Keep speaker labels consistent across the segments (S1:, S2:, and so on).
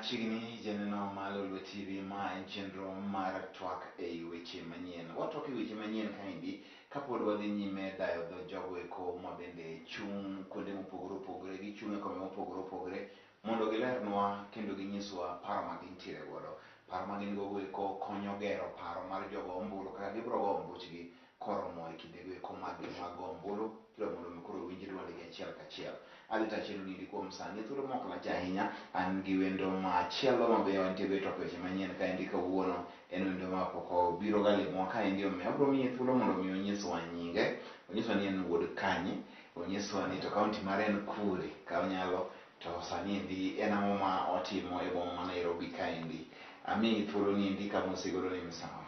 S1: Machiegni janeno mar Lolwe TV, ma en chenro mar twak ei weche manyien. Watwak e weche manyien kaendi kapod wadhi nyime dayo dho jogo eko ma bende chung' kuonde mopogore opogore, gichung' e kombe mopogore opogore mondo gilernwa kendo ginyiswa paro ma gintiere godo. Paro ma gin gogo eko konyo gero paro mar jogo ombulu kaka gibiro go ombuchgi koromo e kindego eko mag mag go ombulu kendo mondo mi koro winj dwondgi achiel kachiel. Adhi to achiel ni kuom sani thuolo mok lach ahinya an gi wendo machielo ma be wantie go e twak weche manyien kaendi kawuono en wendo ma pok obiro ga limowa kaendi omiyo abiro miye thuolo mondo mi onyiswa nyinge onyiswa ni en wuod kanye onyiswa ni to kaunti mare en kure ka onyalo to sani endi en ang'o ma otimo e boma ma Nairobi kaendi amiyi thuolo ni endi kamosi godo ni misawa.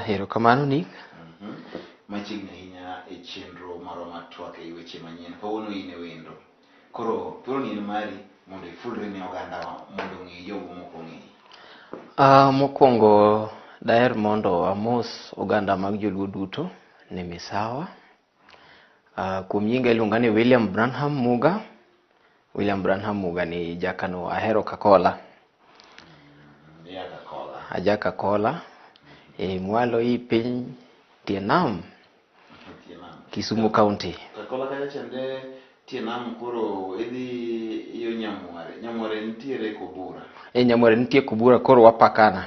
S2: Erokamano Nick.
S1: Machiegni ahinya e chenro marwa mar twak e weche manyien. Kawuono in e wendo. Koro thuolo ni en mari mondo ifulri ne ogandawa mondo ong'e jogo mok ong'eyi.
S2: Mokwongo daher mondo amos oganda mag joluo duto ni misawa. Kuom nyinga iluonga ni William Branham Muga. William Branham Muga ni jakano ahero Kakola.
S1: Iya Kakola.
S2: Aja Kakola. E mwalo i piny tie nam.
S1: Tie nam.
S2: Kisumu County.
S1: Kakola kacha chande tie nam koro idhi yo Nyamware. Nyamware nitiere Kobura.
S2: E Nyamware nitie Kobura koro wapakana.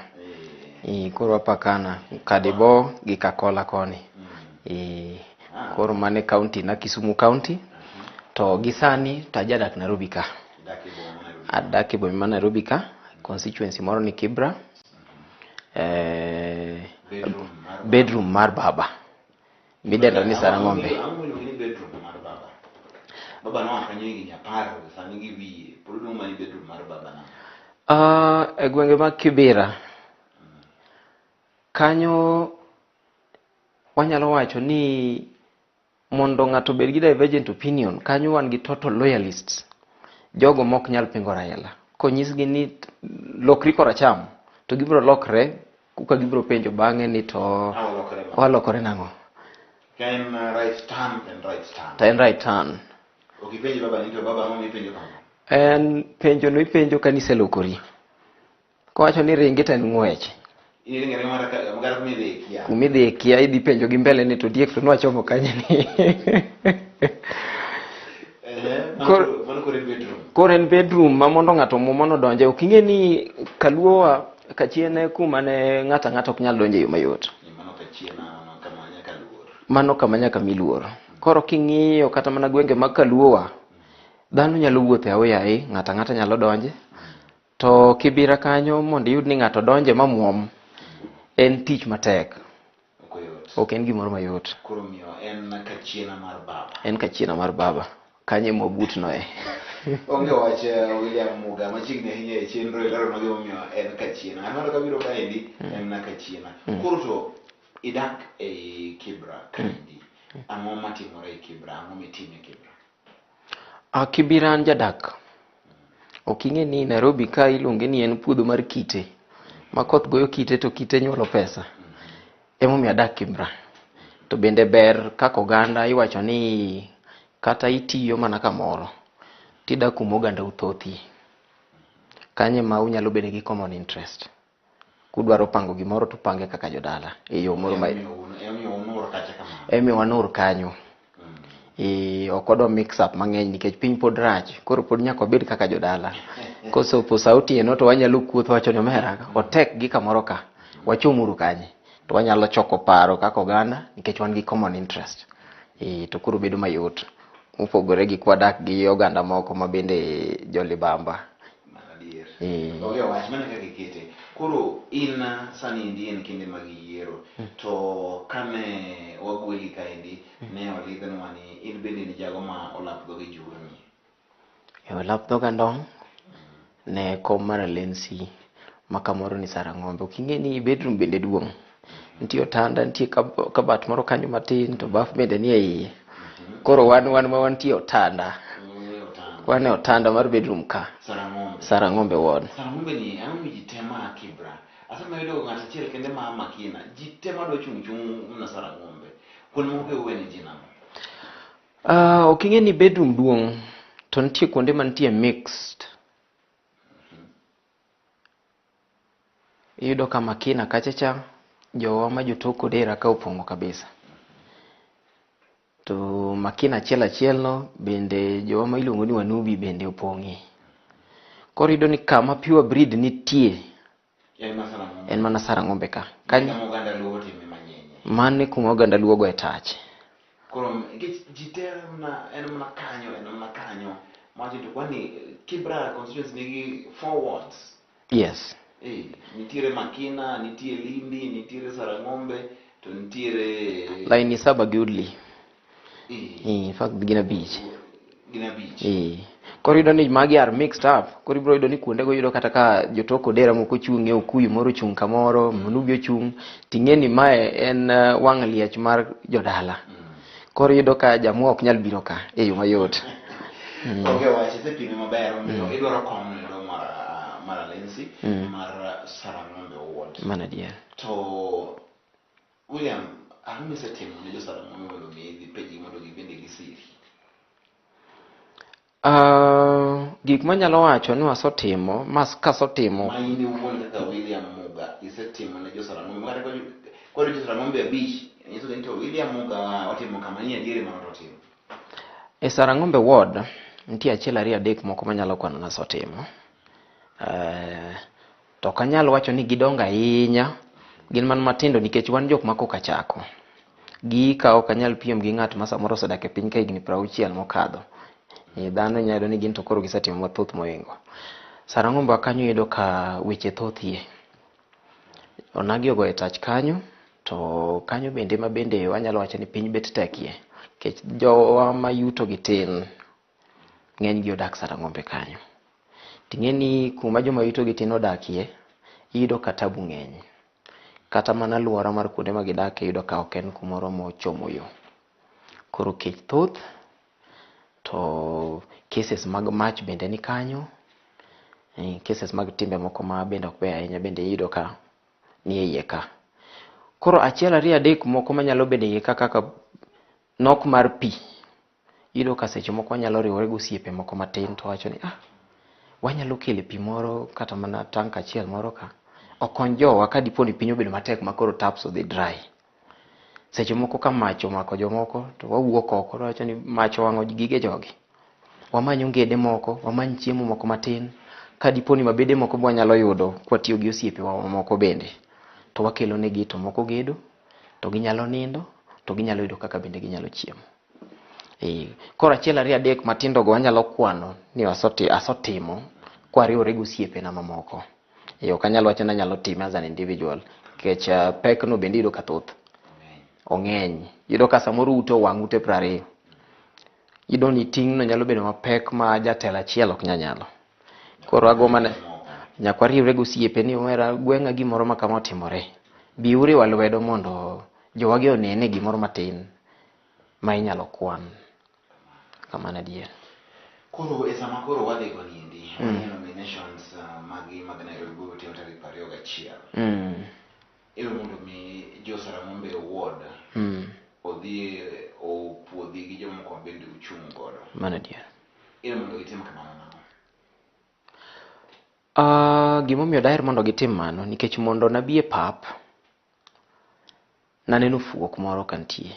S2: E, koro wapakana Kadibo gi Kakola koni. E, koro mane county na Kisumu County. To gi sani to ajadak Nairobi ka.
S1: Idak e boma ma Nairobi.
S2: Adak e boma ma Nairobi ka, constituency moro ni Kibra.
S1: Bedroom mar baba.
S2: Bedroom mar baba. Midendo ni Sarang'ombe.
S1: Ang'o miluongo ni bedroom mar baba? Baba noa kanyo higni 10 sani gi wiye. Pod iluongo mana ni bedroom mar baba na.
S2: E gwenge mag Kibera, kanyo wanyalo wacho ni mondo ng'ato obed gi divergent opinion, kanyo wan gi total loyalists. Jogo mok nyal pingo Raila. Konyisgi ni lokri koracham, to gibiro lokre, kuka gibiro penjo bang'e ni to
S1: Awalokore ma.
S2: walokore nang'o?
S1: Ka en right turn, then right turn.
S2: To en right turn.
S1: Ok ipenj baba ni to baba ang'o mipenjo kama?
S2: En penjo no ipenjo ka niselokori. Kowacho ni ringi to en ng'wech.
S1: Iringo aringa mana kata kuma idhi ikia.
S2: Kuma idhi ikia idhi penjo gi mbele ni to diek to nwachomo kanye ni.
S1: Mano koro en bedroom.
S2: Koro en bedroom ma mondo ng'ato muma nodonje. Ok ing'e ni kaluowa kachien e kuma ne ng'ato ang'ata ok nyal donje e yo mayot.
S1: Mano kachien mano kama nyaka luor.
S2: Mano kama nyaka mi luor. Koro king'iyo kata mana gwenge mag kaluowa, dhano nyalo wuotho aoyaye, ng'ato ang'ata nyalo donje. To Kibira kanyo mondo iyud ni ng'ato donje mamuom, en tich matek.
S1: Ok oyot.
S2: Ok en gimoro mayot.
S1: Koro miyo en kachiena mar baba.
S2: En kachiena mar baba. Kanyo ema wabutnoe.
S1: Onge wach William Muga machiegni ahinya e chenro e lero gimomiyo en kachiena. An mano kabiro kaendi en na kachiena. Koro to idak ei Kibra kaendi. Ang'o matimore e Kibra? Ang'o mitimo e Kibra?
S2: Kibira an jadak. Ok ing'e ni Nairobi ka iluonge ni en puodho mar kite. Ma koth goyo kite to kite nyuolo pesa. Emomiyo adak Kibra. To bende ber kaka oganda iwacho ni kata itiyo mana kamoro, tidak kuma oganda uthothie. Kanyo ema unyalo bedo gi common interest. Kudwaro pango gimoro to upange kaka jodala e yo moro ma
S1: Emomiyo unur kacha kamano.
S2: Emomiyo wanur kanyo. E, ok wadwa mix up mang'eny nikech piny pod rach. Koro pod nyaka wabed kaka jodala. Kosopo sa otieno to wanyalo kuotho wacho ni omera otek gi kamoro ka. Wachomuru kanye. To wanyalo choko paro kaka oganda nikech wan gi common interest. E, to koro bedo mayot. Mopogore gi kwadak gi oganda moko ma bende jolibamba.
S1: Mano adier.
S2: E.
S1: Onge wach mana kaka ikete. Koro in sani endi en kinde mag yiero. To kane wagweli kaendi ne olidhnwa ni in bende ni jago ma olap dhoge juoni.
S2: E olap dhoga ndong' ne kom mar Alensi ma kamoro ni Sarang'ombe. Ok ing'e ni bedroom bende duong'. Nitie otanda, nitie kabat moro kanyo matin to baf bende nie iye. Koro wan wan ma wantie otanda. Wan e otanda mar bedroom ka.
S1: Sarang'ombe.
S2: Sarang'ombe ward.
S1: Sarang'ombe ni ang'o mi ji te ma Kibra? Asema yudo ng'ato achiel kende ma Makina. Ji te madwa chung' chung' mana Sarang'ombe. Kuonde moko be uwene ji nang'o?
S2: Ok ing'e ni bedroom duong' to nitie kuonde mantie mixed. Iyudo ka Makina kacha cha jowa ma jotok Odera ka opong'o kabisa. To Makina achiel achiel no bende jowa ma iluongo ni Wanubi bende opong'ie. Koro iyudo ni kama pure breed nitie
S1: En mana Sarang'ombe.
S2: en mana Sarang'ombe ka.
S1: Kanyo
S2: Kanyo
S1: kama oganda Luo otime manyenye.
S2: mano e kuma oganda Luo goye tach.
S1: Koro nikech ji te mana en mana kanyo en mana kanyo. Mawacho to kwani Kibra constituency nigi four wards.
S2: Yes.
S1: Nitiere Makina, nitie Lindi, nitiere Sarang'ombe, to nitiere
S2: Laini saba gi Woodley. In fact gin abich.
S1: Gin abich.
S2: Koro iyudo ni magi are mixed up. Koro ibiro yudo ni kuondego iyudo kata ka jotok Odera moko ochung' e Okuyu moro ochung' kamoro, Mnubi ochung', ting'e ni mae en wang' liech mar jodala. Koro iyudo ka jamwa ok nyal biro ka e yo mayot.
S1: Onge wach, isepime maber, omiyo idwaro kom no endo mar Alensi, mar Sarang'ombe Ward.
S2: Mano adier.
S1: To William, ang'o misetimo ne jo Sarang'ombe mondo mi idhi penjgi mondo gibende gisiri?
S2: Gik manyalo wacho ni wasetimo, mas kasetimo.
S1: Ma in iwuon kaka William Muga isetimo ne jo Sarang'ombe. Kata kwa jo Sarang'ombe abich, nyiso ni to William Muga otimo kama ni adieri mano to otimo.
S2: E Sarang'ombe Ward, nitie achiel ariyo adek moko manyalo kwano nasetimo. To ok anyal wacho ni gidongo ahinya, gin mana matindo nikech wan jok ma koka chako. Gika ok anyal piem gi ng'at ma samoro osedak e piny ka higni 60 mokadho. Dhano inyalo yudo ni gin to koro gisetimo mathoth mohingo. Sarang'ombe kanyo iyudo ka weche thothie. Onagi ogoyo tach kanyo, to kanyo bende ma bende wanyalo wacho ni piny bet tekie. Nikech jowa ma yuto gi tin, ng'eny gi odak Sarang'ombe kanyo. Ting'e ni kuma joma yuto gi tin odakie, iyudo ka tabu ng'eny. Kata mana alwora mar kuonde ma gidakie iyudo ka ok en kumoro mochomo yo. Koro kech thoth, to cases mag mach bende ni kanyo, cases mag timbe moko ma bende ok beyo ahinya bende iyudo ka ni e iye ka. Koro achiel ariyo adek moko manyalo bedo e iye ka kaka nok mar pi. Iyudo ka seche moko wanyalo riwore gi osiepe moko matin to wacho ni wanyalo kelo pi moro kata mana tank achiel moro ka okony jowa ka dipo ni piny obedo matek ma koro taps odhi dry. Seche moko ka mach omako jomoko to wawuok oko to wacho ni mach owang'o gige jogi. Wamany ongede moko, wamany chiemo moko matin, ka dipo ni mabede moko be wanyalo yudo kwatiyo gi osiepewa mamoko bende. To wakelo negi to moko gedo, to ginyalo nindo, to ginyalo yudo kaka bende ginyalo chiemo. Koro achiel ariyo adek matindo go wanyalo kwano ni asetimo kwariwore gi osiepena mamoko. Ok anyal wacho ni anyalo time as an individual, nikech pek no bende iyudo ka thoth. Ong'eny. Iyudo ka samoro ute owang' ute 20. Iyudo ni ting' no nyalo bedo mapek ma jatelo achiel ok nyal nyalo. Koro ago mana nyaka wariwre gi osiepe ni omera gweng'a gimoro ma kama otimore. Bi uriwa lwedo mondo jowagi onene gimoro matin ma inyalo kwan. Kamano adier.
S1: Koro e sama koro wadhi go niendi, mm. Nominations magi mag Nairobi biro timo tarik 21. Ero mondo mi jo Sarang'ombe Ward odhi opuodhi gi jomoko bende uchung' godo.
S2: Mano adier.
S1: Ero mondo gitim kamano nang'o?
S2: Gimomiyo daher mondo gitim mano nikech mondo nabi e pap naneno fuok moro kantie.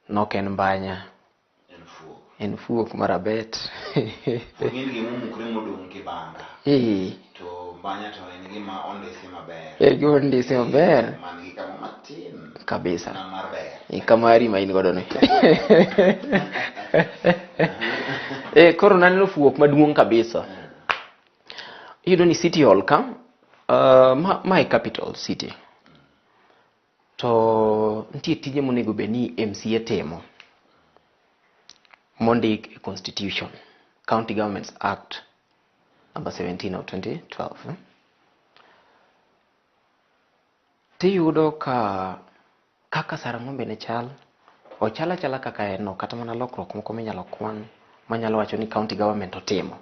S2: Nok en mbanya.
S1: En fuok.
S2: En fuok marabet.
S1: Fuok en gima omukre modong' kibanga. To mbanya to en gima ondisi maber.
S2: Gima ondisi maber.
S1: Man gi kama matin.
S2: Kabisa.
S1: Na mar ber.
S2: Kamari ma in godo ni. Koro naneno fuok maduong' kabisa. Iyudo ni City Hall ka, ma e capital city. To nitie tije monego bed ni MCA timo mondik e Constitution, County Governments Act number 17 of 2012. Tiyudo ka kaka Sarang'ombe ne chal, ochal achala kaka en no, kata mana lokruok moko minyalo kwan manyalo wacho ni county government otimo,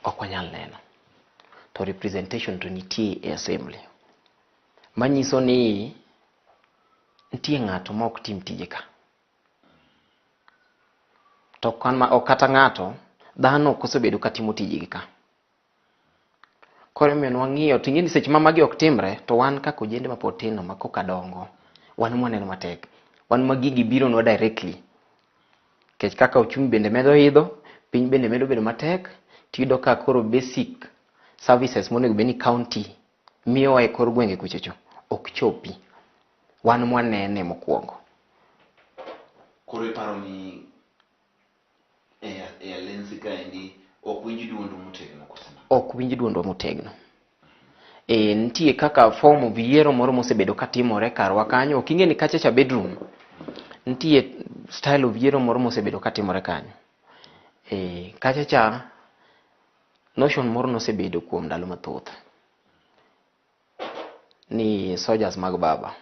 S2: ok wanyal neno. To representation to nitie e assembly. Manyiso ni nitie ng'ato ma ok tim tije ka. To ok kata ng'ato, dhano ok osebedo ka timo tijegi ka. Koro emomiyo ne wang'iyo to ing'e ni seche ma magi ok timre to wan kaka ojende mapod tindo ma koka dongo wan mwaneno matek. Wan ma gigi bironwa directly. Nikech kaka uchumi bende medo idho, piny bende medo bedo matek, tiyudo ka koro basic services monego bed ni county miyowa e kor gwenge kuchocho ok chopi. Wan mwanene mokwongo.
S1: Koro iparo ni e Alensi kaendi ok winj duondu motegno koso nang'o?
S2: Ok winj duondwa motegno. E, nitie kaka form of yiero moro mosebedo katimore karwa kanyo. Ok ing'e ni kacha cha bedroom. Nitie style of yiero moro mosebedo katimore kanyo. E, kacha cha notion moro nosebedo kuom ndalo mathoth ni soldiers mag baba.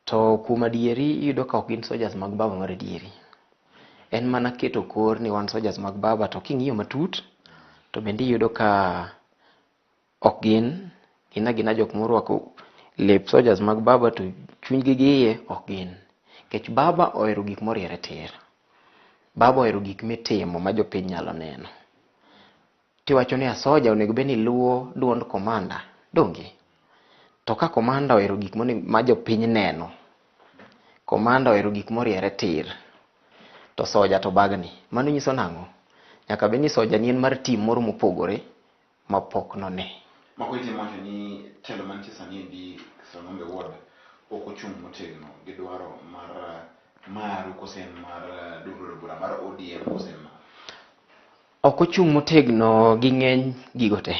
S2: To kuom adieri iyudo ka ok gin soldiers mag baba mar adieri. En mana keto kor ni wan soldiers mag baba to king'iyo matut to bende iyudo ka ok gin gin agina jok morwako lep soldiers mag baba to chunygi gi iye ok gin. Nikech baba ohero gik moriere tir. Baba ohero gik mitimo ma jopiny nyalo neno. Tiwacho ni a soja onego bed ni luwo duond commander, donge? To ka commander ohero gik ma jopiny neno, commander ohero gik moriere tir, to soja to bagni. Mano nyiso nang'o? Nyaka bed ni soja ni en mar team moro mopogore ma pok none.
S1: Mako itemo wacho ni telo mantie sani endi Sang'ombe Ward ok ochung' motegno gi dwaro mar maru kose en mar duond od bura mar ODM kose en mar?
S2: Ok ochung' motegno gi ng'eny gigo te.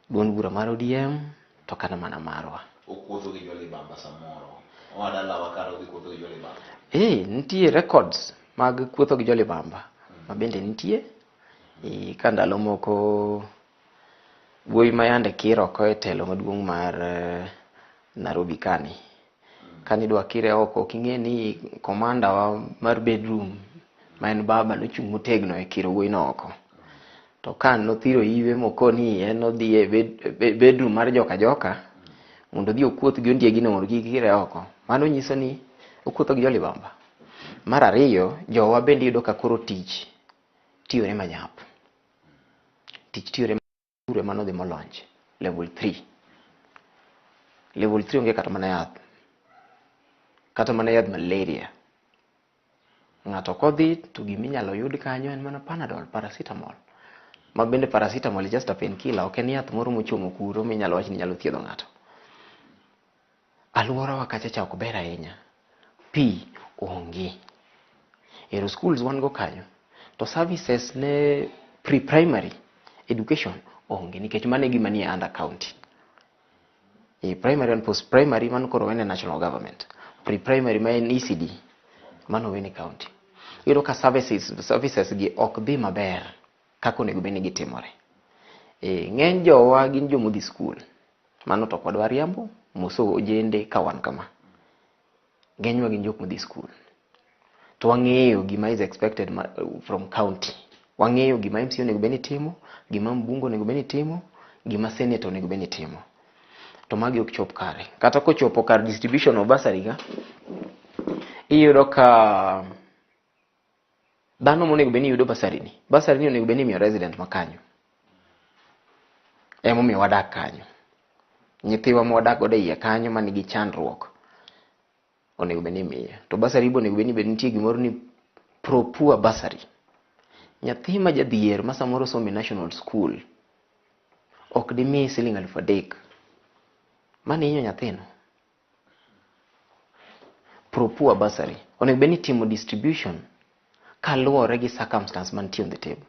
S2: Duond bura mar ODM to kata mana marwa.
S1: Okuotho gi jolibamba samoro. Oa dalawa kata odhi kuotho gi jolibamba.
S2: Eh, nitie records mag kuotho gi jolibamba ma bende nitie. E, ka ndalo moko wuoyi ma yande kir oko e telo maduong' mar Nairobi kani. Kani idwa kire oko ok ing'e ni commander wa mar bedroom ma en baba nochung' motegno e kiro wuoyi no oko. To ka nothiro iwe mokoni en odhi e bedroom mar joka joka mondo odhi okuoth gi ondiegi no mondo kik kire oko. Mano nyiso ni okuotho gi jolibamba. Mar ariyo, jowa bende iyudo ka koro tich tiyore manyap. Tich tiyore ure mano dhi molonj level 3. Level 3 onge kata mana yath. Kata mana yadh malaria. Ng'ato kodhi to giminyalo yud kanyo en mana Panadol, paracetamol. Ma bende paracetamol is just a painkiller, ok en yath moro mochomo kuro minyalo wach ni nyalo thiedho ng'ato. Alworawa kacha cha ok ber ahinya. Pi onge. Ero schools wan go kanyo. To services ne pre-primary education onge nikech mano e gima nie under county. E primary and post primary mano koro wene national government. Pre-primary ma en ECD mano wene county. Iyudo ka services gi ok dhi maber kaka onego bed ni gitimore. E, ng'eny jowa gin jomodhi school. Mano to ok wadwa riambo, moso ojende ka wan kama. Ng'enywa gin jok modhi school. To wang'eyo gima is expected from county. Wang'eyo gima MCA onego bed ni timo, gima mbunge onego bed ni timo, gima senator onego bed ni timo. To magi ok chop kare. Kata kochopo kar distribution of bursary ka, iyudo ka dhano monego bed ni yudo bursary ni, bursary ni onego bed ni imiyo resident ma kanyo. Emomiyo wadak kanyo. Nyithiwa ma wadak godo e iye kanyo manigi chandruok onego bed ni imiyo. To bursary be onego bed ni be nitie gimoro ni pro poor bursary. Nyathi ma jadhier ma samoro somo e national school ok dimi siling 3,000. Mano hinyo nyathino. Pro poor bursary onego bed ni itimo distribution kaluwore gi circumstance mantie on the table.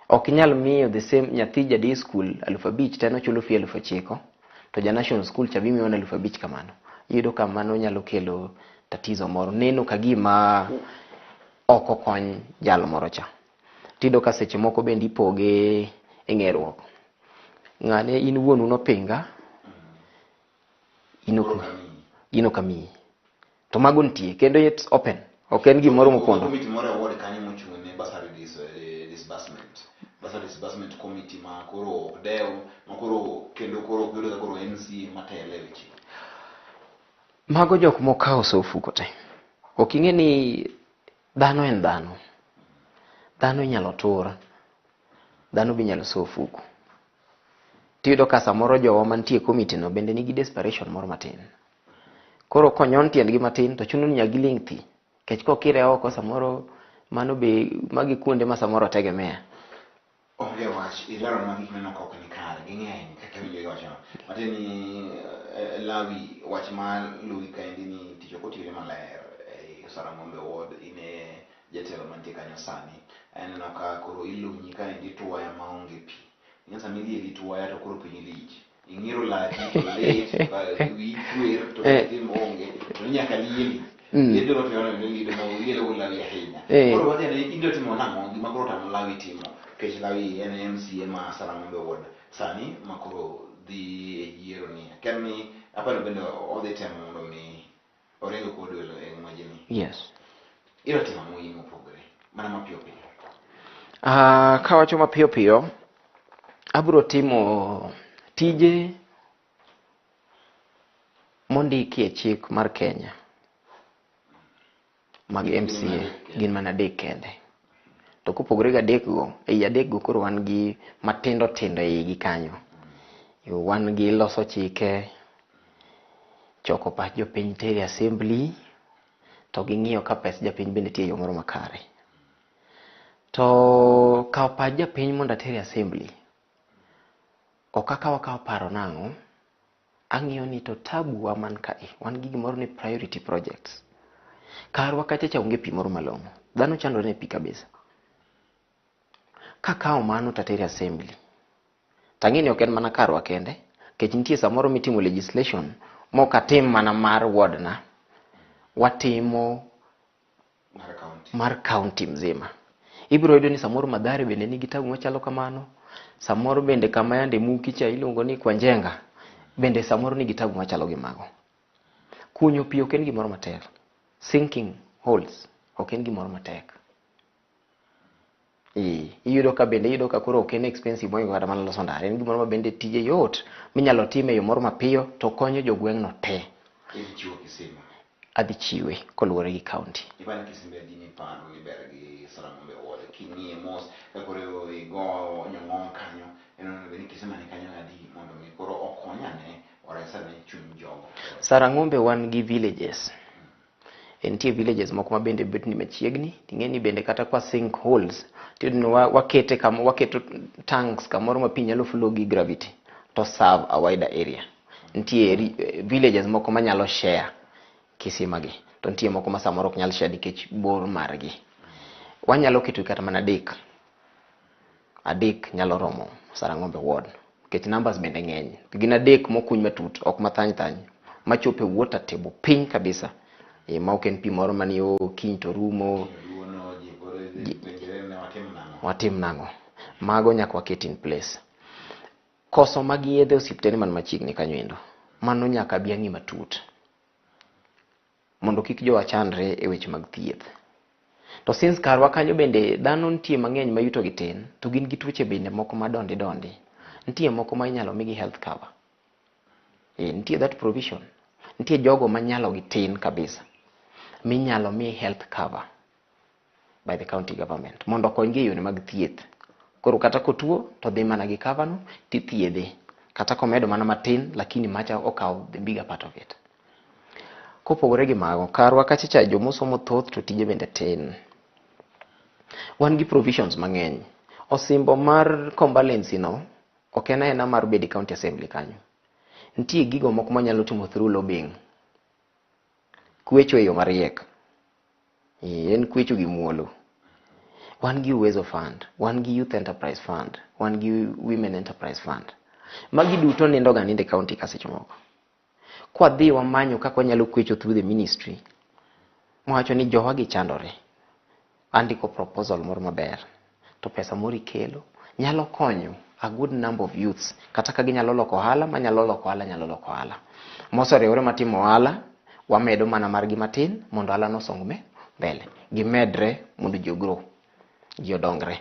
S2: Ok inyal miyo the same nyathi ja day school 5,000 to en ochulo fee 9,000 to ja national school cha bimiyo mana 5,000 kamano. Iyudo ka mano nyalo kelo tatizo moro. Neno ka gima ok okony jal moro cha. Tiyudo ka seche moko bende ipoge e ng'eruok. Ng'ane in wuonu nopinga, in ok amiyi. To mago nitie kendo it's open. Ok en gimoro mopondo.
S1: Committee moro e ward kanyo mochung' ne bursary disbursement. Bursary disbursement committee ma koro ok dew, ma koro kendo koro ok yudo ka koro MCA matelo e weche.
S2: Mago jok mokawo so ofuko te. Ok ing'e ni dhano en dhano. Dhano inyalo tur. Dhano be inyalo so ofuku. Tiyudo ka samoro jowa mantie e komiti no bende nigi desperation moro matin. Koro konyon tiendgi matin to chuno ni nyaka giling' thi. Nikech kokire oko samoro mano be magi kuonde ma samoro tegemea.
S1: Onge wach, ilero ma gik mineno ka ok ni kare, ging'eny kaka iwinjo iwacho. Matin ni Lawi, wach ma luwi kaendi ni tich ok otire maler e Sarang'ombe Ward, in e jatelo mantie kanyo sani. Aneno ka koro ilunyi kaendi twaya maonge pi. Ing'e sama ilieli twaya to koro piny lich. Ing'iro laki to lit, wiyi chwer to tim onge, to nyaka lieli. Liedo to yono ni liedo ma lielo go Lawi ahinya. Koro wadhi ane in timo nang'o gima koro tamo Lawi timo. Nikech Lawi en MCA ma Sarang'ombe Ward sani ma koro dhi e yiero ni. Akia ni aparo bende odhi temo mondo mi oringo kod welo e ng'wejni.
S2: Yes.
S1: Ibiro timo ang'o in mopogore? Mana mapiyo piyo.
S2: Kawacho mapiyo piyo, abiro timo tije mondiki e chik mar Kenya mag MCA gin mana adek kende. To kopogore gi adek go, ei adek go koro wan gi matindo tindo e igi kanyo. Wan gi loso chike, choko pach jopiny tere assembly, to ging'iyo ka pes japiny bende tiyo e yo moro makare. To kawo pach japiny mondo ater e assembly, ok akaw akawa paro nang'o, ang'iyo ni to tabu wa man kae, wan gi gimoro ni priority projects. Karwa kacha cha onge pi moro malong'o. Dhano chandore ne pi kabisa. Kakawo mano to atero e assembly. Tang'e ni ok en mana karwa kende, nikech nitie samoro mitimo legislation mok atim mana mar ward na. Watimo
S1: Mar county.
S2: mar county mzima. Ibiro yudo ni samoro Mathare bende nigi tabu machalo kamano. Samoro bende kama yande muki cha iluongo ni Kwanjenga bende samoro nigi tabu machalo gi mago. Kunyo pi ok en gimoro matek. Sinking holes ok en gimoro matek. Iyudo ka bende iyudo ka koro ok en expensive mohingo kata mana loso ndara. En gimoro ma bende tije yot minyalo tim e yo moro mapiyo to konyo jogweng'no te.
S1: Idhi chiwo kisima.
S2: Adhi chiwe koluwore gi county.
S1: Ipani kisimbe adi miparo ni ber gi Sarang'ombe Ward king'iye mos ka koro igo nyong'ong kanyo ineno ni kisima ni kanyo adi mondo mi koro okonyane oresane chuny jogo.
S2: Sarang'ombe wan gi villages. Nitie villages moko ma bende bet ni machiegni. Ting'e ni bende kata kwa sink holes tiyudo ni wakete kama waketo tanks kamoro ma pi nyalo flow gi gravity to serve a wider area. Nitie villages moko manyalo share kisima gi to nitie moko ma samoro ok nyal share nikech bor margi. Wanyalo keto kata mana adek. Adek nyalo romo Sarang'ombe Ward nikech numbers bende ng'eny. Gin adek mokuny matut ok mathany thany machopo e water table piny kabisa. Ma ok en pi moro mani o kiny to rumo.
S1: Duono ji koro penjre ne watim nang'o.
S2: Watim nang'o? Mago nyaka waket in place. Koso mag yedhe osiptende man machiegni kanyo endo. Mano nyaka bi ang'i matut. Mondo kik jowa chandre e weche mag thieth. To since karwa kanyo bende dhano nitie mang'eny ma yuto gi tin, to gin gi tuoche bende moko madondi dondi. Nitie moko ma inyalo migi health cover. Nitie that provision. Nitie jogo ma nyalo gi tin kabisa. Minyalo mi health cover by the county government mondo okonygi e yore mag thieth. Koro kata kotuo to dhi mana gi cover no tithiedhe. Kata komedo mana matin lakini macha okawo the bigger part of it. Kopogore gi mago, karwa kacha cha jomosomo thoth to tije bende tin. Wan gi provisions mang'eny. Osimbo mar combalency no ok en aena mar bedo e county assembly kanyo. Nitie gigo moko manyalo timo through lobbying. Kwecho e yo mariek. En kwecho gi muolo. Wan gi Uwezo Fund, wan gi Youth Enterprise Fund, wan gi Women Enterprise Fund. Magi duto nindo ga nindo e county ka seche moko. Kwadhi wamanyo kaka wanyalo kwecho through the ministry, mwawacho ni jowa gi chandore. Andiko proposal moro maber, to pesa moro ikelo, nyalo konyo a good number of youths. Kata ka ginyalo loko ohala, manyalo loko ohala nyalo loko ohala. Moseriwore matimo ohala, wamedo mana margi matin mondo ohala no osong mbele. Gimedre mondo ji ogrow, ji odongre.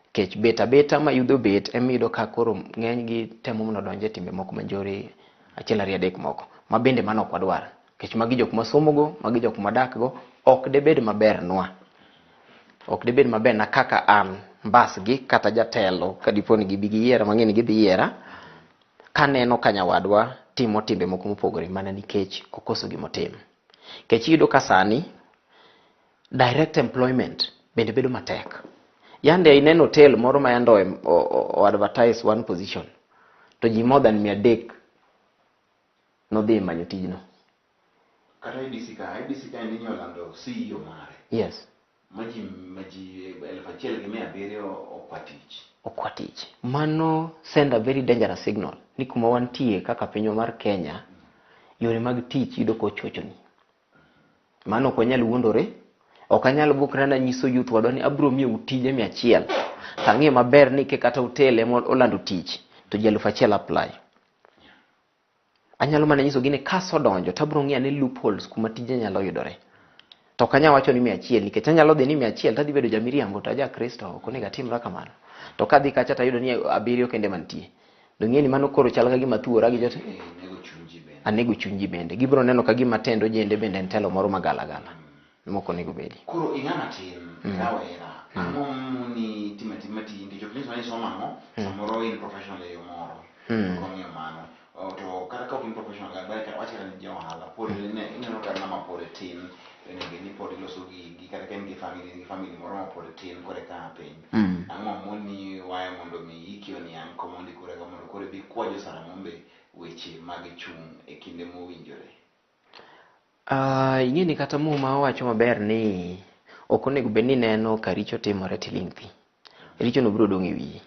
S2: Nikech bet abeta ma yudho bet emiyudo ka koro ng'eny gi temo mondo odonj e timbe moko manjore achiel ariyo adek moko. Ma bende mano ok wadwar. Nikech magi jok masomo go, magi jok madak go, ok debed maber nwa. Ok debed maber na kaka an mbasgi kata jatelo kadipo ni gibi giyiera mang'e ni gidhi yiera kaneno ka nyawadwa timo timbe moko mopogore mana nikech okoso gimotim. Nikech iyudo ka sani direct employment bende bedo matek. Yande ineno hotel moro ma yande o advertise one position to ji more than 300 nodhi manyo tijno.
S1: Kata IBC ka, IBC ka endi nyolando CEO mare.
S2: Yes.
S1: Maji 1700 okwa tich.
S2: Okwa tich. Mano send a very dangerous signal ni kuma wantie kaka pinywa mar Kenya, yore mag tich yudo kochochoni. Mano ok wanyal wuondore. Ok anyal bukra nanyiso youth wadwa ni abiro miyou tije 100. To ang'eyo maber ni ke kata hotel ema olando tich to ji 1000 apply. Anyalo mana nyisogi ni kasodonjo to abiro ng'iyo ane loopholes kuma tije nyalo yudore. To ok anyal wacho ni 100 nikech anyalo dhi ni 100 to adhi bedo jamiriambo to aja Kristo ok onego atimra kamano. To kadhi kacha to ayudo ni 7 kende mantie. Dong' ni mano koro chal ka gima thuora gi jote.
S1: Nego chuny ji bende.
S2: Anego chuny ji bende. Gibiro neno ka gima tendo jende bende en telo moro magalagala. Mok onego bedi.
S1: Koro ing'ama tin, rawera. Ang'o moni timo atima tiji nikech ok nyis ni isomo ang'o, samoro in professional e yo moro. Ok ong'iyo mano. To kata ka ok in professional, wach kata ni ja ohala, pod ineno ka ng'ama pod tin, onego bed ni pod iloso gigi, kata ka in gi family, in gi family moro ma pod tin koro eka piny. Ang'o moni waya mondo mi iki oniang' komondi koro eka mondo koro ibi kwa jo Saramombe weche mag chung' e kinde mowinjore?
S2: Ing'e ni kata Muma owacho maber ni ok onego bed ni ineno ka richo timore tiling' thi. Richo no biro dong' e wiyi.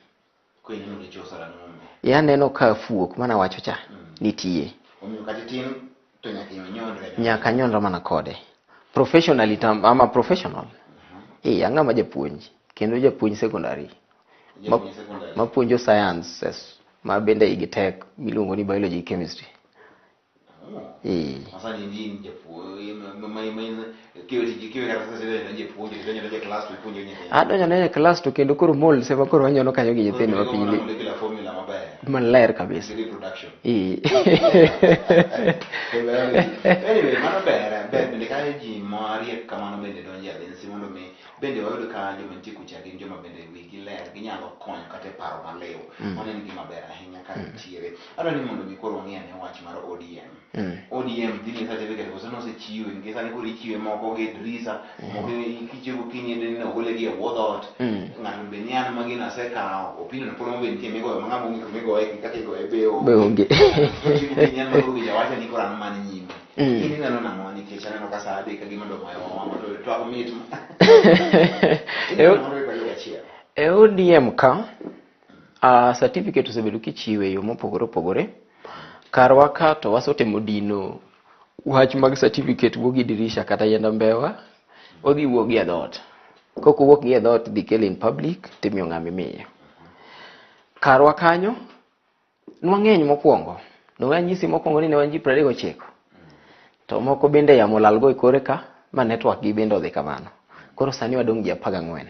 S1: Ko ineno richo Saramombe.
S2: E aneno ka fuok mana wacho cha nitie.
S1: Omiyo kata itin to nyaka inyondre.
S2: Nyaka anyondra mana kode. Professionally I'm a professional. Ang'ama japuonj kendo japuonj secondary.
S1: Japuonj secondary.
S2: Mapuonjo sciences ma bende igi tek miluongo ni biology chemistry.
S1: Masani in japuonj ma kiwe tiji kiwe kata sasa ile japuonj idonjo e class to ipuonjo nyithindo.
S2: Adonjo ne class to kendo koro mold sema koro wanyono kanyo gi nyithindo ma piny
S1: molecular formula maber.
S2: Maler kabisa.
S1: Reproduction.
S2: Anyway,
S1: mano ber bende ka ji mariek kamano bende donjo e agency mondo mi bende wayud ka joma nitie kucha gin joma bende wigi ler ginyalo konyo kata e paro maliw. Mano en gima ber ahinya ka nitiere. Adwa ni mondo mi koro wang'i ane wach mar ODM. ODM dhi ni certificate koso nosechiwe nikech sani koro ichiwe moko gi drisa moko kichiwo gokinyi ni ogole gi e wuodh ot. Ng'ato be ni an magino asekawo opinion pod be nitie migoyo ma ng'ama ong'e migoye kaka igoye be onge.
S2: Be onge.
S1: Ochiwo gokinyi an makoro winjo awacha ni koro an man nyime. In ineno nang'o nikech aneno ka sa 3 ka gima dong' omayo to twak mit. Ineno nang'o e achiel?
S2: E ODM ka certificate osebedo kichiwe e yo mopogore opogore. Karwa ka to wasetemo dino wach mag certificate wuok gi dirisha kata yiend mbewa, odhi wuok gi e dhoot. Kok owuok gi e dhoot idhi kele in public timiyo ng'ama imiyo. Karwa kanyo nwang'eny mokwongo. Donge anyisi mokwongo ni ne wan ji 39. To moko bende yamo olal go e kore ka ma network gi bende odhi kamano. Koro sani wadong' ji 14.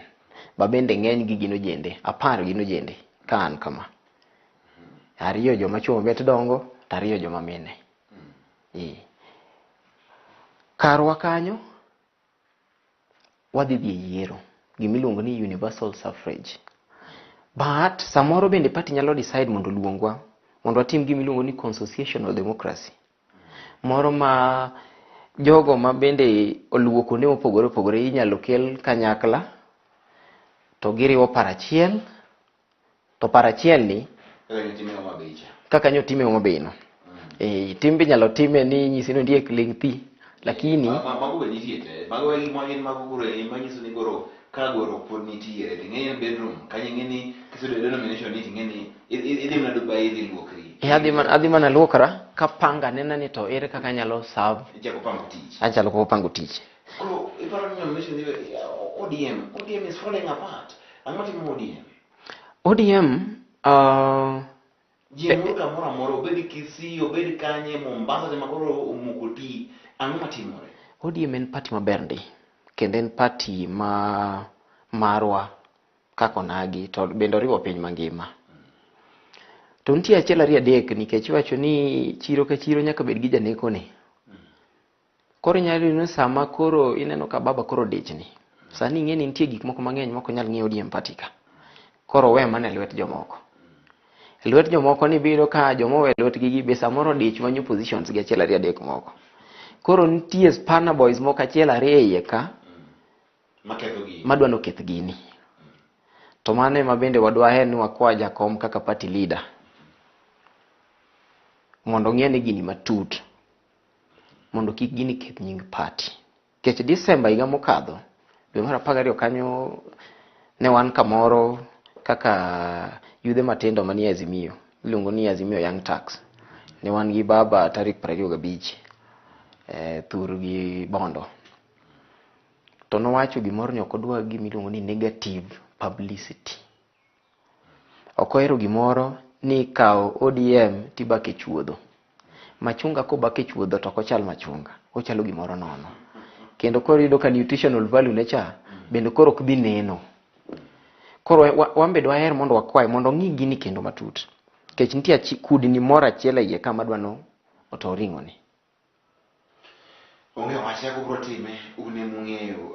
S2: Ba bende ng'eny gi gin ojende, 10 gin ojende ka an kama. 2 joma chuo mabet dongo, to 2 joma mine. Karwa kanyo wadhi dhi e yiero gimiluongo ni universal suffrage. But samoro bende party nyalo decide mondo oluongwa mondo watim gimiluongo ni consociational democracy. Moro ma jogo ma bende oluwo kuonde mopogore opogore inyalo kel kanyakla to giriwo paro achiel to paro achiel ni kaka nyo time Homa Bay no. Timbe inyalo time ni nyisi ni ondiek ling' thi lakini
S1: mago be nitie te mago e gima gin mago koro e manyiso ni koro ka goruok pod nitiere to ing'e ni bedroom kanyo ing'e ni kisebedo nomination ni ing'e ni idhi mana Dubai idhi luokri.
S2: Adhi mana luokra kapanga nena ni to ere kaka anyalo serve.
S1: Ichako pango tich.
S2: Achalo koko pango tich.
S1: Koro iparo ni nomination dhi ODM is falling apart. Ang'o timo ODM?
S2: ODM
S1: ji moro kamoro amora obed Kisii obed kanye Mombasa tema koro omoko ti ang'o matimore?
S2: ODM en party maber ndi kendo en party ma marwa kaka onagi to bende oriwo piny mangima. To nitie achiel ariyo adek nikech iwacho ni chiro ka chiro nyaka bed gi janeko ni. Koro inyalo yudo ni sama koro ineno ka baba koro dichni. Sani ing'e ni nitie gik moko mang'eny mok onyal ng'iyo ODM party ka. Koro owe mana e lwet jomoko. E lwet jomoko ni biro ka joma owe lwetgi gi be samoro dich manyo positions gi achiel ariyo adek moko. Koro nitie spanner boys moko achiel ariyo e iye ka
S1: Maketho gini.
S2: madwa noketh gini. To mano ema bende wadwaher ni wakwa jakom kaka party leader mondo ong'e ni gini matut mondo kik gini keth nying party. Nikech December higa mokadho, dwe mar 12 kanyo ne wan kamoro kaka yudhe matindo manie Azimio, iluongo ni Azimio Young Turks. Ne wan gi baba tarik 25 thur gi Bondo. To nowacho gimoro ni ok odwa gima iluongo ni negative publicity. Ok ohero gimoro ni ikawo ODM tibake chuodho. Machunga kobak e chuodho to ok ochal machunga, ochalo gimoro nono. Kendo koro iyudo ka nutritional value ne cha bende koro ok dhi neno. Koro wan be dwaher mondo wakwaye mondo ong'i gini kendo matut. Nikech nitie kudni moro achiel e iye ka madwa no oto ring'o ni.
S1: Onge wach kaka ubiro time, un ema ung'eyo.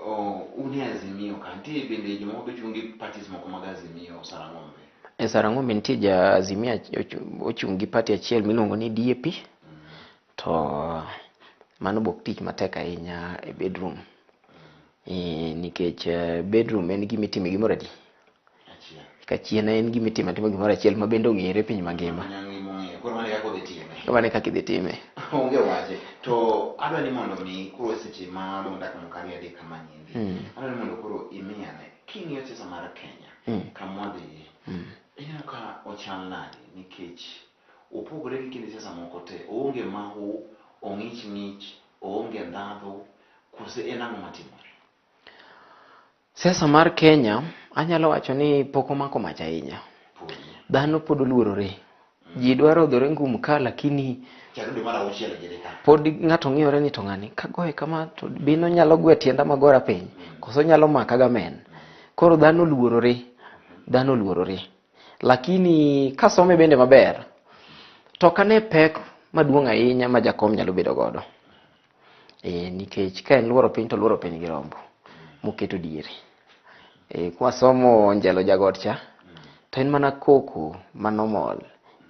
S1: Un e Azimio ka, nitie bende jomoko be chung' gi parties moko mag Azimio Sarang'ombe.
S2: E Sarang'ombe nitie ja Azimio ochung' gi party achiel miluongo ni DAP. To mano bok tich matek ahinya e bedroom. Nikech bedroom en gima itime gimoro adi?
S1: Achiel.
S2: Kachien en gima itimo atima gimoro achiel ma bende ong'ere piny mangima.
S1: Koro mano e kaka udhi time.
S2: Mano e kaka idhi time.
S1: Onge wache. To adwa ni mondo mi koro seche ma odong' dakika moko ariyo adek kama niendi. Adwa ni mondo koro imiyane. King'iyo siasa mar Kenya, kama wadhiye, ineno ka ochal nade nikech opogore gi kind siasa moko te. Oonge mahu, ong'ich ng'ich, oonge ndhadhu, kose en ang'o matimore?
S2: Siasa mar Kenya, anyalo wacho ni pok omako mach ahinya. Dhano pod oluorore. Ji dwaro odhore ngum ka lakini
S1: Chakre dwe mar auchiel gini ka.
S2: pod ng'ato ng'iyore ni to ng'ani kagoye kama to bino nyalo gwe tienda magora piny koso nyalo maka gamen. Koro dhano oluorore. Dhano oluorore. Lakini kasome bende maber to ok ane pek maduong' ahinya ma jakom nyalo bedo godo. Nikech ka en luoro piny to luoro piny gi rombo moketo diere. Kwasomo Njelo Jagot cha to en mana koko manomol.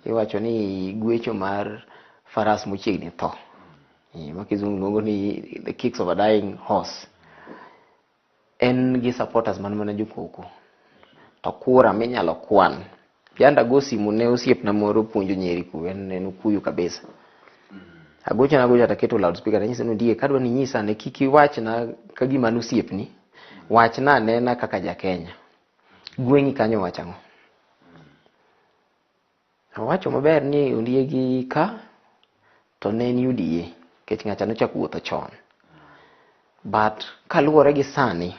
S2: Iwacho ni gwecho mar faras mochiegni tho. Ma kizungu luongo ni the kicks of a dying horse. En gi supporters man mana jokoko. To kura minyalo kwan. Janda go simu ne osiepna moro puonjo Nyeri ku en okuyu kabisa. Agochona agocha taketo loudspeaker tanyise ni ndiye kadwa ni inyisa ane kik iwachna ka gima an osiepni. Wachna anena kaka ja Kenya. Gweng'i kanyo wacho ang'o? Owacho maber ni ondiegi ka to ne en UDA nikech ng'acha nochako wuotho chon. But kaluwore gi sani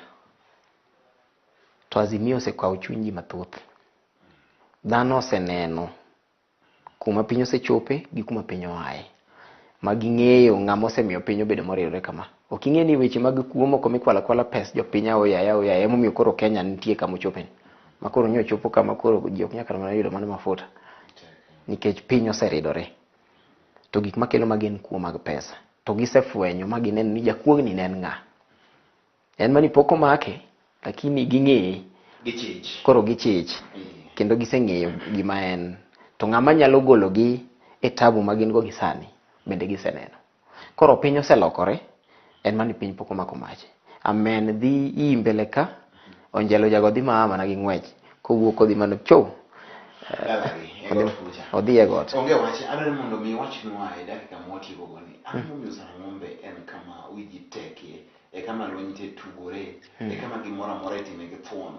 S2: to Azimio osekawo chuny ji mathoth. Dhano oseneno kuma piny osechope gi kuma piny oaye. Ma ging'eyo ng'ama osemiyo piny obedo moridore kama. Ok ing'e ni weche mag kuo moko mikwalo akwala pes jopiny aoyaye aoyaye emomiyo koro Kenya nitie kama ochope ni. Ma koro nyo ochopo kama koro ji ok nyal kata mana yudo mana mafuta. Nikech piny oseridore. To gik makelo magi en kuo mag pesa. To gisefwenyo ma gineno ni jakuogni ne en ng'a. En mani pok omake, lakini ging'eye.
S1: Gichich.
S2: Koro gichich. Kendo giseng'eyo gima en. To ng'ama nyalo gologi e tabu ma gin go gi sani, bende giseneno. Koro piny oselokore, en mani piny pok omako mach. Amen dhi ii mbele ka, Onjelo jago dhi maa mana gi ng'wech. Kowuok odhi mana cho.
S1: Dalagi, e got kucha.
S2: Odhi e got.
S1: Onge wach, adwaro ni mondo mi iwachnwa e dakika mwatieko go ni, ang'o momiyo Sarang'ombe en kama wi ji tekie, e kama lweny nitie tugore, e kama gimoro amora itime gi thuon.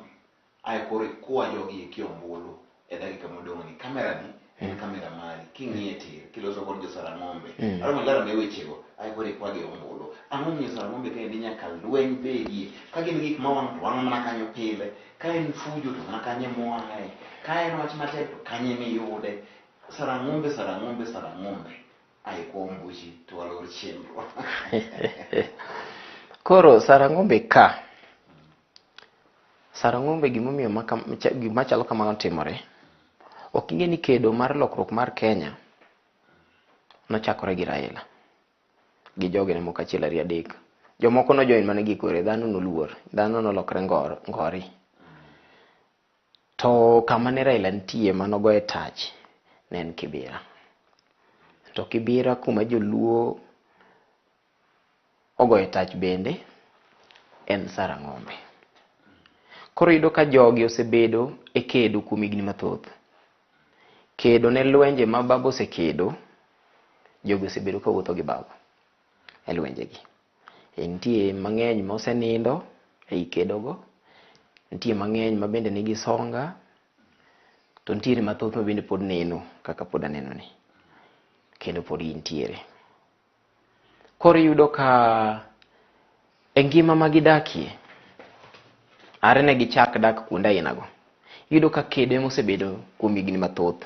S1: Ae koro ikwa jogi eki ombulu e dakika modong' ni. Kamera ni en kamera mari, king'iye tir, kiloso kod jo Sarang'ombe. Adwaro mondo iler ane wechego, ae koro ikwagi ombulu. Ang'o momiyo Sarang'ombe kaendi nyaka lweny bedie? Ka gin gik mawang' to wang'o mana kanyo pile. Ka en fujo to mana kanyo emoaye. Ka en wach matek to kanye emiyude. Sarang'ombe, Sarang'ombe, Sarang'ombe. Ae kwa ombuchi to walor chenro.
S2: Koro Sarang'ombe ka. Sarang'ombe gimomiyo gima chalo kamano timore. Ok ing'e ni kedo mar lokruok mar Kenya nochakore gi Raila. Gi jogene moko achiel ariyo adek. Jomoko nojoin mana gi kore, dhano noluor, dhano nolokre ngori. To kama ne Raila nitie manogoye tach ne en Kibera. To Kibera kuma joluo ogoye tach bende en Sarang'ombe. Koro iyudo ka jogi osebedo e kedo kuom higni mathoth. Kedo ne lwenje ma baba osekedo, jogi osebedo kawuotho gi baba e lwenjegi. Nitie mang'eny mosenindo ei kedogo, nitie mang'eny ma bende nigi songa, to nitiere mathoth ma bende pod neno kaka pod aneno ni, kendo pod gintiere. Koro iyudo ka e ngima ma gidakie, are ne gichak dak kuonde ainago. Iyudo ka kedo ema osebedo kuom higni mathoth.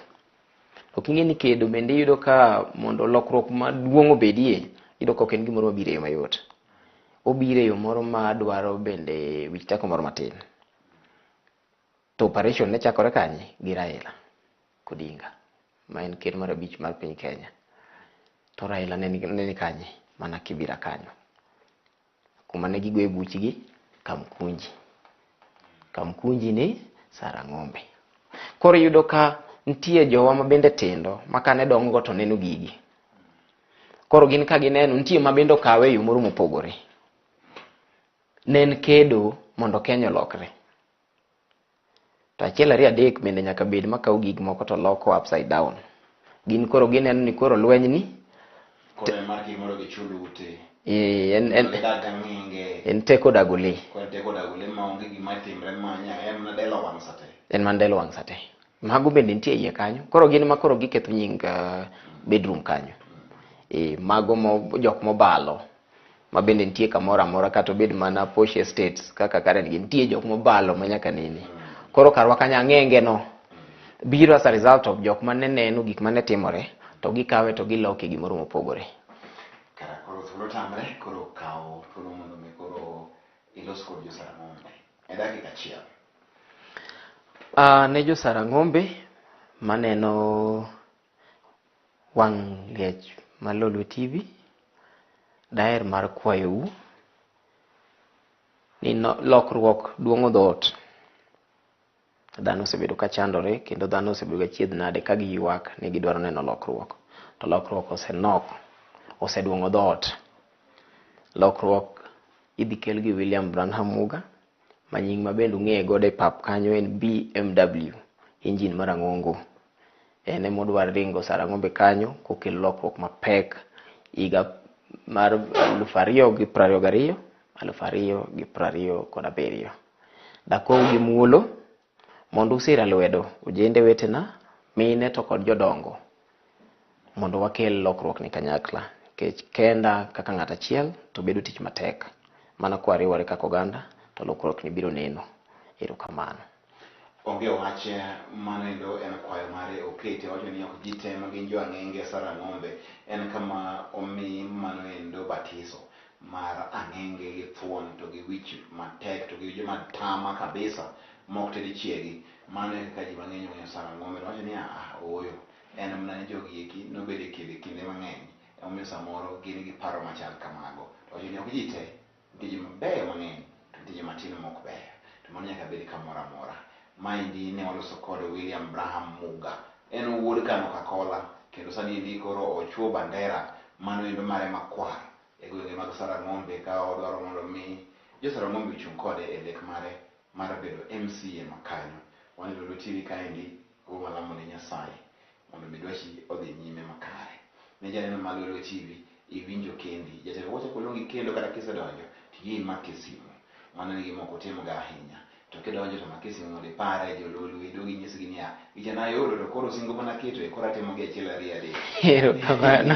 S2: Ok ing'e ni kedo bende iyudo ka mondo lokruok maduong' obedie, iyudo ka ok en gimoro mabiro e yo mayot. Obiro e yo moro ma dwaro bende wich teko moro matin. To operation ne chakore kanye? Gi Raila Odinga, ma en ker mar abich mar piny Kenya. To Raila ne ni kanye? Mana Kibera kanyo. Kuma ne gigoye buchgi, Kamkunji. Kamkunji ni Sarang'ombe. Koro iyudo ka nitie jowa ma bende tindo ma kane dongo to neno gigi. Koro gin ka gineno, nitie ma bende okawe e yo moro mopogore. Ne en kedo mondo Kenya olokre. To achiel ariyo adek bende nyaka bed makawo gik moko to loko upside down. Gin koro gineno ni koro lweny ni
S1: Koro en mar gimoro gichul ute.
S2: En
S1: Gidag gang'enge.
S2: En teko dago lee.
S1: Koro en teko dago lee maonge gima timre ma en mana delo wang' sate.
S2: En mana delo wang' sate. Mago bende nitie iye kanyo. Koro gin ma koro giketho nying bedroom kanyo. Mago mo, jok mobalo ma bende nitie kamoro amora kata obed mana posh estates kaka Karen gi nitie jok mobalo ma nyaka nene. Koro karwa kanyo ang'enge no biro as a result of jok mane neno gik mane timore to gikawe to giloke gimoro mopogore.
S1: Kara koro thuolo tamre, koro kaw thuolo mondo mi koro ilos kod jo Sarang'ombe. E dakika achiel.
S2: Ne jo Sarang'ombe maneno wang' liech mar Lolwe TV, daher mar kwayou ni no, lokruok duong'o dhoot. Dhano osebedo ka chandore kendo dhano osebedo ka chiedh nade ka giywak ni gidwaro neno lokruok. To lokruok osenok, oseduong'o dhoot. Lokruok idhi kel gi William Branham Muga, ma nying ma bende ung'eye godo e pap kanyo en BMW, engine mar ang'ongo. En ema odwa ringo Sarang'ombe kanyo kokelo lokruok mapek higa mar 2022, 2027. Dakou gi muolo mondo usira lwedo ojende wetena, mine to kod jodongo mondo wakel lokruok ni kanyakla. Nikech kenda kaka ng'at achiel to bedo tich matek. Mana kwariwore kaka oganda to lokruok ni biro neno. Erokamano.
S1: Onge wach mano endo en kwayo mare okete wacho ni ok ji te ma gin jo ang'enge Sarang'ombe en kama omi mano endo batiso mar ang'enge gi thuon to gi wich matek to gi joma tama kabisa mok ted chiegi. Mano e kaka ji mang'eny ong'eyo Sarang'ombe. To wacho ni ah ooyo en mana ni jogi eki nobedo e kedo e kinde mang'eny emomiyo samoro gin gi paro machal kamago. To wacho ni ok ji te, nitie joma beyo mang'eny to nitie joma tin mok beyo. To mano nyaka bed kamoro amora. Maendi ne waloso kod William Braham Muga. En wuod Kano Kakola kendo sani endi koro ochuo bandera mano endo mare makwar e gwenge mag Sarang'ombe ka odwaro mondo mi jo Sarang'ombe ochung' kode e lek mare mar bedo MCA ma kanyo. Wan e Lolwe TV kaendi go walamo ne Nyasaye mondo mi dwachi odhi nyime makare. Ne janeno mar Lolwe TV iwinjo kendi. Jatelo wachako luongi kendo kata kisedonjo to yie imake simu. Mano e gima ok utimga ahinya. To kidonjo to make simu mondo ipare jololwe duog inyisgi niya gicha nayudo to koro singo mana keto e koro atimo gi achiel ariyo adek.
S2: Erokamano.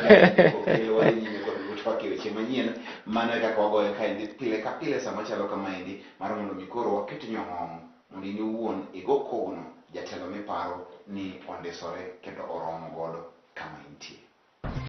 S1: Okelo wadhi nyime kod twak e weche manyien. Mano e kaka wagoyo kaendi pile ka pile sama chalo kamaendi mar mondo mi koro waket nyong'ong' mondo in iwuon igo kogno jatelo miparo ni ondisore kendo oromo godo kama intie.